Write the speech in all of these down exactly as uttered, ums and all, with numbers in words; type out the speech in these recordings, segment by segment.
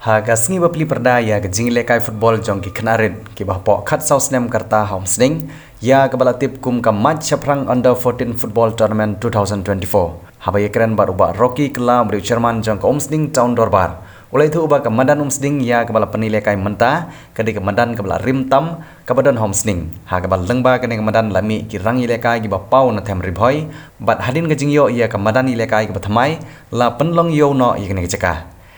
Ha ka sngi ba pli pyrda ïa ka jingïalehkai football jong ki khynnah rit kiba hapoh khatsaw snem ka rta ha Umsning, ïa kaba la tip kum ka Mait Shaphrang Under fourteen Football Tournament two thousand twenty-four, haba ïakren bad u Bah Rocky Kylla, uba dei u chairman jong ka Umsning Town Dorbar, u la ïathuh ba ka madan Umsning ïa kaba la pynïalehkai mynta ka dei ka madan kaba la rim tam kaba don ha Umsning, ha kaba lyngba kane ka madan la mih ki rangïalehkai kiba paw na them Ri Bhoi, bad hadien ka jingïoh ïa ka madan ïalehkai kaba thymmai, la pynlong ïew noh ïa kane ka jaka.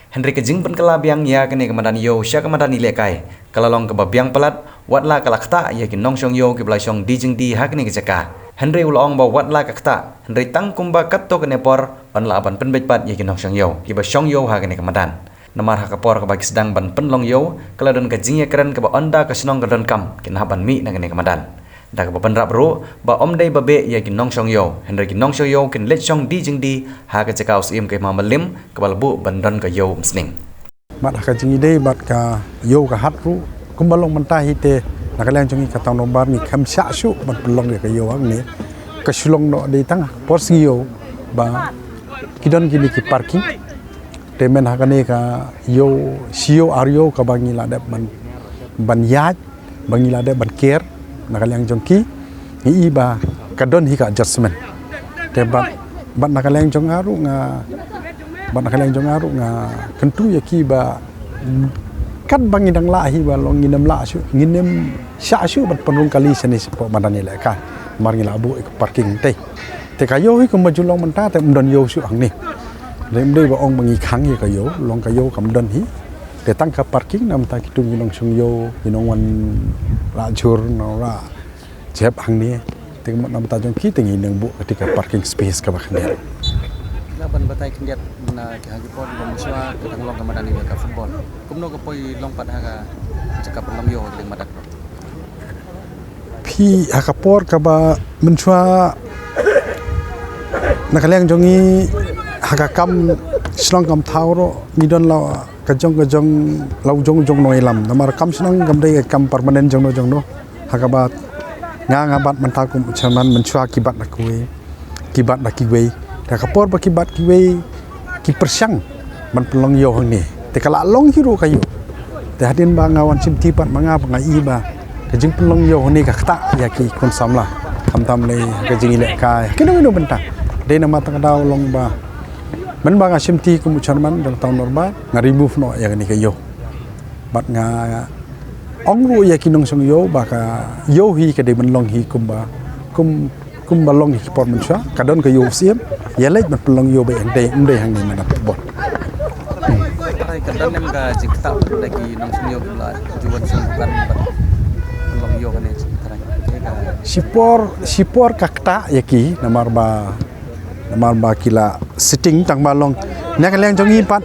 Hynrei ka jingpynkylla biang ïa kane ka madan ïew sha ka madan ïalehkai ka la long kaba biang palat, wat la ka la ktah ïa ki nongshong ïew kiba la shong die jingdie ha kane ka jaka. Hynrei u la ong ba wat la ka ktah, hynrei tang kumba katto katne por yn lah ban pynbeit pat ïa ki nongshong ïew kiba shong ïew ha kane ka madan. Namar ha ka por kaba ki sdang ban pynlong ïew, ka la don ka jingïakren kaba ynda ka shnong ka donkam, kin hap ban mih na kane ka madan. Da kaba bynrap ruh ba ym dei ba beh ïa ki nongshong ïew, hynrei ki nongshong ïew kin leit shong die jingdie ha ka jaka u Syiem ka Hima Mylliem kaba la buh ban don ka ïew Umsning. Bad ha ka jingïadei bad ka ïew ka hat ruh, kumba long mynta hi te, na ka liang jong ngi ka Town Dorbar ngi khlem shah shuh ban pynlong ïa ka ïew hangne. Ka shu long noh dei tang por sngi ïew ba ki don kine ki parking. Te mynta ha kane ka ïew, shi ïew ar ïew kaba ngi la dep ban, ban ïaid, ba ngi la dep ban ker na ka liang jong ki, ngi i ba ka don hi ka adjustment. Te bad, bad na ka liang jong nga ruh nga, bad na ka liang jong nga ruh nga kyntu ïa ki ba katba ngi dang lah hi ba long ngin ym lah shuh, ngin ym shah shuh ban pynrung kali shane shapoh madan ïalehkai. Namar ngi la buh ïa ka parking te. Te ka ïew hi kumba ju long mynta te ym don ïew shuh hangne. Te ym dei ba ong ba ngi khang ïa ka ïew, long ka ïew kam don hi. Te tang ka parking namar ta ki tu ngi nongshong ïew, ngi nongwan rah jhur, nongrah jhep hangne. Te namar ta jong ki te ngi nang buh kata ka parking space kaba khyndiat. Lah ban batai khyndiat na ki ha ki por ba mynshuwa ka dang long ka madan ïalehkai football. Kumno ka poi long pat ha ka jaka pynlong ïew ha ka liang madan? Phi ha ka por kaba mynshuwa na ka liang jong ngi ha ka kam shnong kam thaw ruh ngi don la ka jong ka jong la u jong u jong nongïalam. Namar kam shnong kam dei ka kam permanent jong no jong no. Ha kaba nga nga bat mynta kum u chairman mynshuwa ki bat na kiwei. Ki bat da kiwei. Te ka por ba ki bat kiwei ki pyrshang ban pynlong ïew hangne. Te ka la long hi ruh ka ïew. Te hadien ba nga wan shim ti pat ma nga ba nga i ba ka jingpynlong ïew hangne ka ktah ïa ki khun samla. Khamtam lei ka jingïalehkai. Kino kino bynta. Dei namar tang ka daw long ba mynba nga shim ti kum u chairman jong Town Dorbar nga remove noh ïa kane ka ïew. Bad nga ong ruh ïa ki nongshong ïew ba ka ïew hi ka dei ban long hi kumba kum kumba long hi ki por mynshuwa, ka don ka ïew u Syiem, ïa leit ban pynlong ïew ba ïa dei, ym dei hangne madan football. Tharai ka don em ka jingktah da ki nongshong ïew ba la ju wan shong dukan ban pynlong ïew hangne tharai. Shipor, shipor ka ktah ïa ki namar ba Namar ba ki la sitting tang ba long. Na ka liang jong ngi pat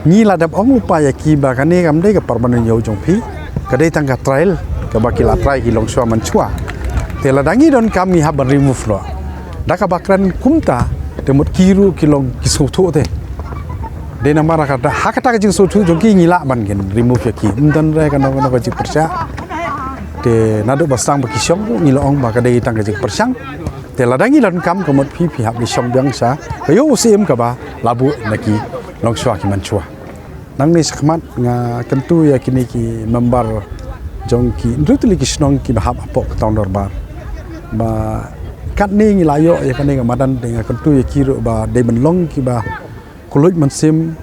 ngi la dep ong lypa ïa ki ba kane kam dei ka permanent ïew jong phi. Ka dei tang ka trial kaba ki la try ki long shuwa man shuwa. Te lada ngi donkam ngi hap ban remove noh. Da kaba kren kumta te mut ki ruh ki long ki sngewthuh te. Dei namar ha kata, ha kata ka jingsngewthuh jong ki ngi lah ban kin remove ïa ki. Ym don re kano kano ka jingpyrshah. Te naduh ba sdang ba ki shong ruh ngi la ong ba ka dei tang ka jingpyrshang. Te lada ngi donkam ka mut phi phi hap ngi shong biang sha ka ïew u Syiem kaba la buh na ki longshuwa ki manshuwa. Nangne shakhmat nga kyntu ïa kine ki member jong ki hynriew tylli ki shnong kiba hap hapoh ka Town Dorbar ba katne ngi la ïoh ïa kane ka madan te nga kyntu ïa ki ruh ba dei ban long kiba kylluid mynsiem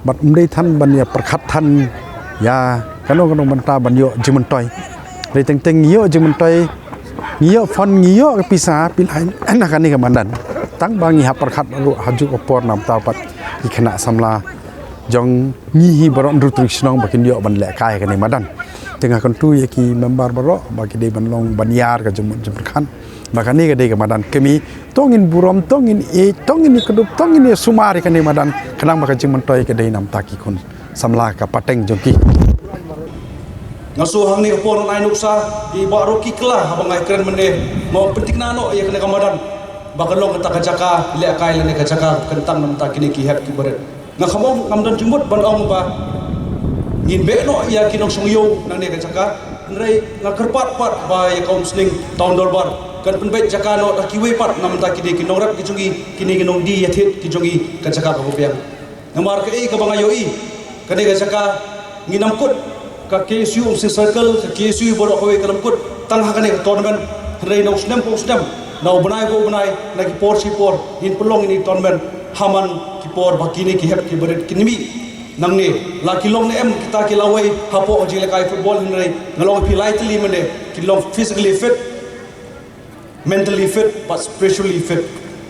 bad ym dei than ban ïa pyrkhat than ïa kano kano mynta ban ïoh jingmyntoi. Dei teng teng ngi ïoh jingmyntoi, ngi ïoh fund, ngi ïoh ka pisa pynlait na kane ka madan. Tang ba ngi hap pyrkhat ruh ha juk ka por namar pat ki khynnah samla jong ngi hi baroh hynriew tylli ki shnong ba kin ïoh ban lehkai kane madan. Te nga kyntu ïa ki member baroh ba ki dei ban long ban ïar ka jingmut jingpyrkhat. Ba kane ka dei ka madan kmie, to ngin burom, to ngin ïeit, to ngin ïakyndup, to ngin ïasumar ïa kane madan, khnang ba ka jingmyntoi ka dei namar ki khun samla ka pateng jong ki. Nga shu hangne ka por ngan ai nuksa ïa i Bah Rocky Kylla haba nga ïakren mynne, nga ong pynthikna noh ïa kane ka madan ba kan long kata ka jaka lehkai lane ka jaka kyntang namar kine ki hep ki barit. Nga kham ong ngam don jingmut ban ong ba ngin beh noh ïa ki nongshong ïew nangne ka jaka. Hynrei nga kyrpad pat ba ïa ka Umsning Town Dorbar kan pynbeit jaka noh da kiwei pat namar kine ki nongrep ki jong ngi, kine ki nongdie ïathied ki jong ngi ka jaka kaba biang. Namar kaei kaba nga ïohi Kane ka jaka ngi nang kut, ka K S U Umsning Circle, ka K S U baroh kawei ka nang kut tang ha kane ka tournament. Hynrei na u snem ka u snem, na u bnai ka u bnai, na ki por shi por, ngin pynlong ïa kine ki tournament ha man ki por ba kine ki hep ki barit kin mih. Nangne la ki long ne em kita ki lawei hapoh ka jingïalehkai football, hynrei nga la ong ïa phi lai tylli mynne, ki long physically fit, mentally fit bad spiritually fit.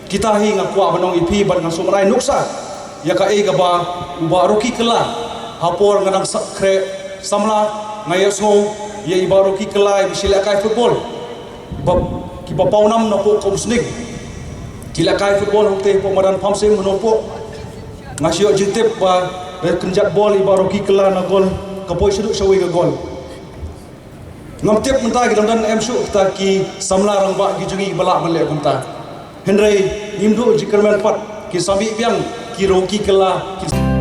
Kita hi nga kwah ban ong ïa phi bad nga sngewbha ban ai nuksa ïa kaei kaba u Bah Rocky Kylla, ha por nga dang sah khreh samla, nga ïohsngew ïa i Bah Rocky Kylla iba shu lehkai football, ba kiba pawnam napoh ka Umsning. Ki lehkai football hangtei hapoh madan Pamsing mynno poh. Nga shu ïoh jingtip ba da kynjat bol i Bah Rocky Kylla na gol, ka poi shaduh shawei ka gol. Ngam tip mynta ki dang don em shuh kita ki samla rangbah ki jong ngi ba lah ban leh kumta. Hynrei ngim duh jingkyrmen pat, ki sa mih biang ki Rocky Kylla, ki